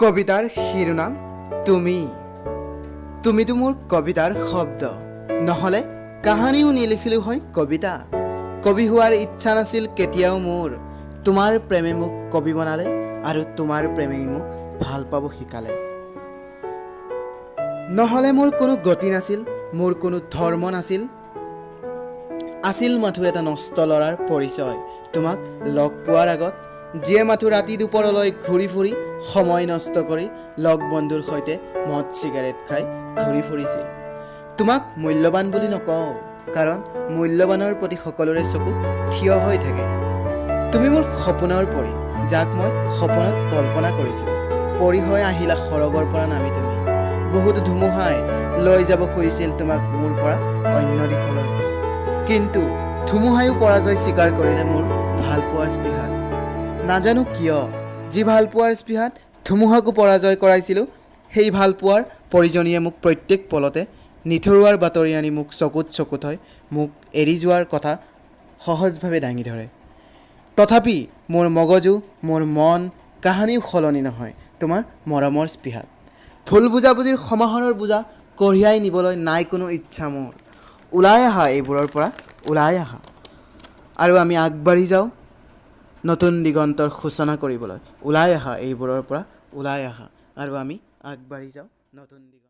কবিতাৰ শিৰোনাম তুমি। তুমিতো মোৰ কবিতাৰ শব্দ, নহ'লে কাহানিও নিলিখিলোঁ হয় কবিতা। কবি হোৱাৰ ইচ্ছা নাছিল কেতিয়াও মোৰ। তোমাৰ প্ৰেমে মোক কবি বনালে আৰু তোমাৰ প্ৰেমেই মোক ভাল পাব শিকালে। নহ'লে মোৰ কোনো গতি নাছিল, মোৰ কোনো ধৰ্ম নাছিল, আছিল মাথো এটা নষ্ট ল'ৰাৰ পৰিচয় তোমাক লগ পোৱাৰ আগত, যিয়ে মাথো ৰাতি দুপৰলৈ ঘূৰি ফুৰি সময় নষ্ট কৰি লগ বন্ধুৰ সৈতে মদ চিগাৰেট খাই ঘূৰি ফুৰিছিল। তোমাক মূল্যৱান বুলি নকওঁ, কাৰণ মূল্যৱানৰ প্ৰতি সকলোৰে চকু থিয় হৈ থাকে। তুমি মোৰ সপোনৰ পৰী, যাক মই সপোনত কল্পনা কৰিছিলোঁ। পৰী হৈ আহিলা সৰগৰ পৰা নামি তুমি। বহুতো ধুমুহাই লৈ যাব খুজিছিল তোমাক মোৰ পৰা অন্য দিশলৈ, কিন্তু ধুমুহায়ো পৰাজয় স্বীকাৰ কৰিলে মোৰ ভালপোৱাৰ স্পৃহাত। নাজানো কিয়, যি ভালপোৱাৰ স্পৃহাত ধুমুহাকো পৰাজয় কৰাইছিলোঁ, সেই ভালপোৱাৰ পৰিজনীয়ে মোক প্ৰত্যেক পলতে নিথৰুৱাৰ বাতৰি আনি মোক চকুত চকু থৈ মোক এৰি যোৱাৰ কথা সহজভাৱে দাঙি ধৰে। তথাপি মোৰ মগজু, মোৰ মন কাহানিও সলনি নহয় তোমাৰ মৰমৰ স্পৃহাত। ভুল বুজাবুজিৰ সমাহাৰৰ বোজা কঢ়িয়াই নিবলৈ নাই কোনো ইচ্ছা মোৰ। ওলাই আহা, এইবোৰৰ পৰা ওলাই আহা আৰু আমি আগবাঢ়ি যাওঁ নতুন দিগন্তৰ সূচনা কৰিবলৈ। ওলাই আহা, এইবোৰৰ পৰা ওলাই আহা আৰু আমি আগবাঢ়ি যাওঁ নতুন দিগন্ত।